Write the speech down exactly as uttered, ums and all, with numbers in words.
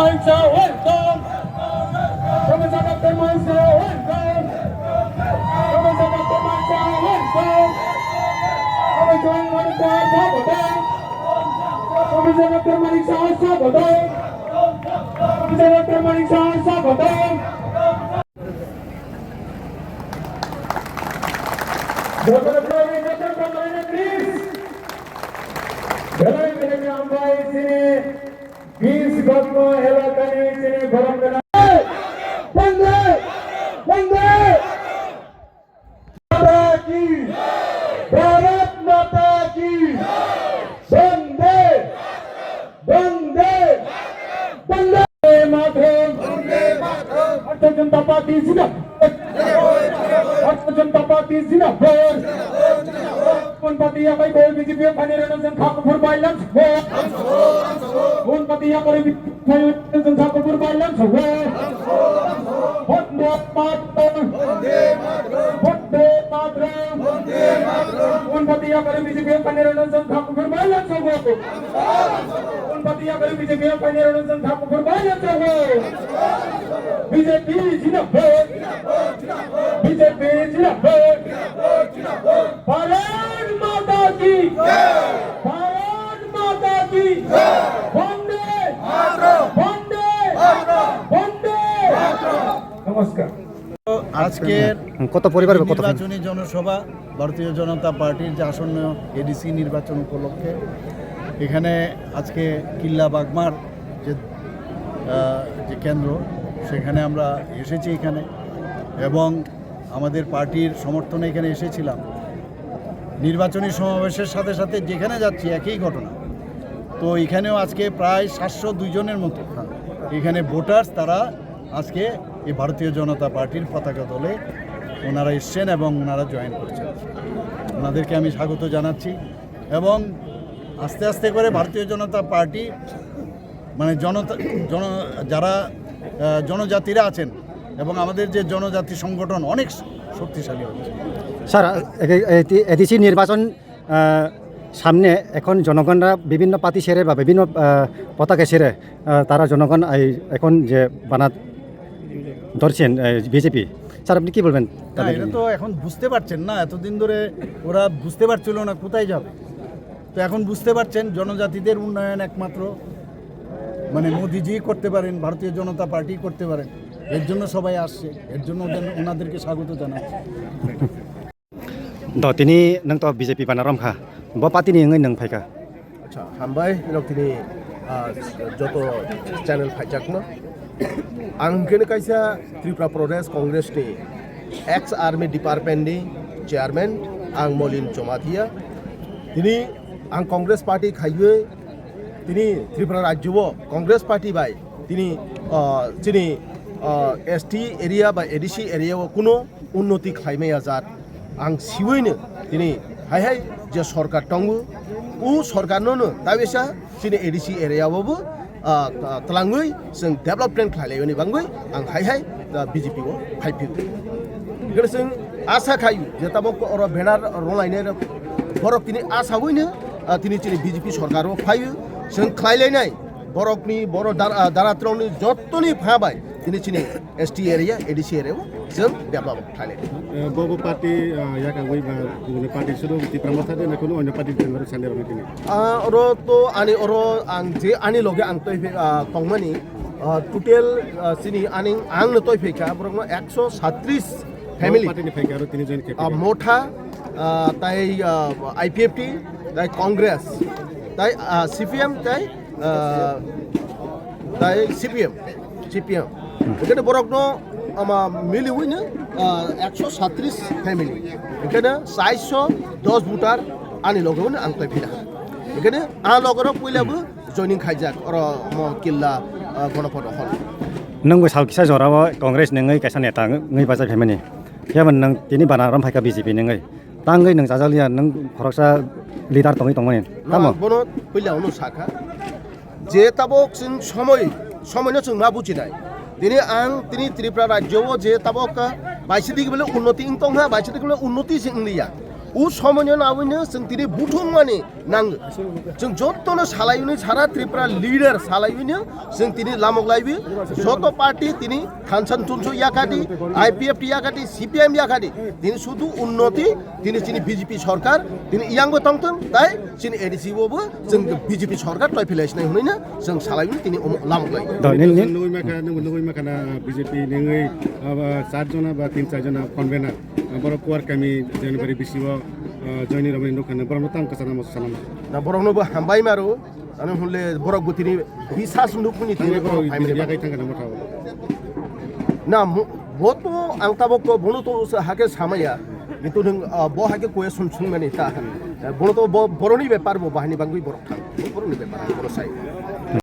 Manisha, welcome. Professor Doctor Manisha, welcome. Professor Doctor Manisha, welcome. Professor Manisha, swagotam. Professor Doctor Manisha, swagotam. Professor Doctor Manisha, swagotam. Please. Belai belai hambai chini. Bis Bhakma elakani chini borok gwnang. Bande! Bande! Mata ki! Bharat Mata ki! Bande! Bande! Bande! Mataram! Bharatiya Janata Party zindabad! Bharatiya Janata Party zindabad! Unpati yakai koi B J P phaini rano jeng kha kuphur bai lam sabo. Unpati yakai B J P phaini rano jeng kha kuphur bai lam sabo. Bande Mataram. Bande Mataram. Unpati yakai B J P phaini rano jeng kha kuphur bai lam sabo. Unpati yakai B J P phaini rano jeng kha kuphur bai lam sabo. B J P zindabad. B J P zindabad. Bharat Mata ki! Bharat Mata ki! Bande! Bande! Bande! নমস্কার। আজকের কত পরিবার, কত নির্বাচনী জনসভা, ভারতীয় জনতা পার্টির যে আসন্ন এডিসি নির্বাচন উপলক্ষে এখানে আজকে কিল্লা বাগমার যে, আহ, যে কেন্দ্র, সেখানে আমরা এসেছি এখানে এবং আমাদের পার্টির সমর্থনে এখানে এসেছিলাম। নির্বাচনী সমাবেশের সাথে সাথে যেখানে যাচ্ছি একই ঘটনা। তো এখানেও আজকে প্রায় সাতশো দুই জনের মতো এখানে ভোটার্স, তারা আজকে এই ভারতীয় জনতা পার্টির পতাকা দলে ওনারা এসছেন এবং ওনারা জয়েন করছেন। ওনাদেরকে আমি স্বাগত জানাচ্ছি এবং আস্তে আস্তে করে ভারতীয় জনতা পার্টি, মানে, জনতা, জন-, যারা, আহ, জনজাতিরা আছেন এবং আমাদের যে জনজাতি সংগঠন অনেক শক্তিশালী হচ্ছে। স্যার, এ-, এ-, এডিসি নির্বাচন, আহ, সামনে এখন জনগণরা বিভিন্ন পার্টি ছেড়ে বা বিভিন্ন, আহ, পতাকা ছেড়ে, আহ, তারা জনগণ এই এখন যে বানা ধরছেন, আহ, বিজেপি। স্যার, আপনি কি বলবেন না, তাদের এটা জন্য? তো এখন বুঝতে পারছেন না, এতদিন ধরে ওরা বুঝতে পারছিল না কোথায় যাবে। তো এখন বুঝতে পারছেন, জনজাতিদের উন্নয়ন একমাত্র, মানে, মোদিজি করতে পারেন, ভারতীয় জনতা পার্টি করতে পারেন। এর জন্য সবাই আসছে, এর জন্য ওদের, ওনাদেরকে স্বাগত জানাচ্ছি। Do tini nwng to B J P bana rom kha, bo party ni wngwi nwng phai kha. Acha, hambai, norok tini, ah, joto channel phaijakno. Ang hwnkhe kaisa Tripura Pradesh Congress ni ex army department ni chairman, ang Molin Jamatia. Tini ang Congress party khaiwi, tini Tripura rajyo o Congress party bai tini, ah, chini, ah, S T area ba A D C area o kuno unnoti khlaimaya jat. Ang siwino tini hai hai je sorkar tongo, o sorkarno no tabisa chini A D C area o bo, ah, ah, twlangwi chwng development khlailaimani bangwi ang hai hai, ah, B J P o phaiphio. Hingkhe chwng asa khai je tabok oro banner rwlainai rok borok tini asa wino, ah, tini chini B J P sorkar o phaio chwng khlailainai borokni boro dar-, ah, daratrokni jottoni pha bai tini chini S T area, A D C area o chwng develop khlainai. Eh, bo bo party, ah, yakagwi ba kubuni party sudu Tipra Motha de na kunu onyo party de nang sande rok tini? Ah, oro to ani oro ang je ani loge ang toi phe-, ah, tongmani, ah, total, ah, chini ani ang no toi phe kha borok no ekso satris family. Bo party ni phai kha aro tini join khe Ah, khe. Motha, ah, tai, ah, I P F T, tai Congress, tai, ah, C P M, tai ah, tai C P M, C P M. Hingkhe borokno ama miliwino, ah, ekso satris family. Hingkhe chairso dos voter ani loge wino ang tei phila. Hingkhe a loge rok puila bo joining khaijak oro mo killa, ah, Gonopodo hall. Nwng bo sal kisa jorao Congress ni wngwi kaisa neta wngwi bachai phaimani. Phiya bo nwng tini bana rom phaikha B J P ni wngwi. Tangwi nwng chajakliya, nwng khoroksa leader tongwi tongmani. Tamo? Ang bono puila uno sakha. Je tabok chwng somoi, somoino chwng ma bujinai. Tini ang tini Tripura rajyo o je tabok, ah, baisidi bole unnoti wng tongkha, baisidi bole unnoti se wng liya. O somoino nabwino chwng tini buthung mani nango. Chwng jotono salaiwino sara Tripura leader salaiwino chwng tini lamok laiwi joto party tini thansan tunsu yakati, I P F T yakati, C P M yakati. Tini sudu unnoti, tini chini B J P sorkar, tini iyangbo tongthung, tai chini A D C bo bo chwng B J P sorkar toi philai sinai hwnwi no chwng salaiwino tini omo lamok lai. Da, nin, nin. Nugui maka, nugui, nugui maka na B J P nungui, aba, char jona ba tin char jona convener. Borok Kuar kami January bisingo, ah, joini romani nukha, borokno tamo kwchana mo salama. Na borokno bo hambai maro, ano hwnle borok bwtini bisas nukmani tini borok yakai thangkha na motha. Na mo-, bo to ang tabok to bono to sa hake samaya. Kintu nung, ah, bo hake question sungmani ta. Bono to bo-, boroni bepar bo bahani bangwi borok thang. Boroni bepar ang bono sai.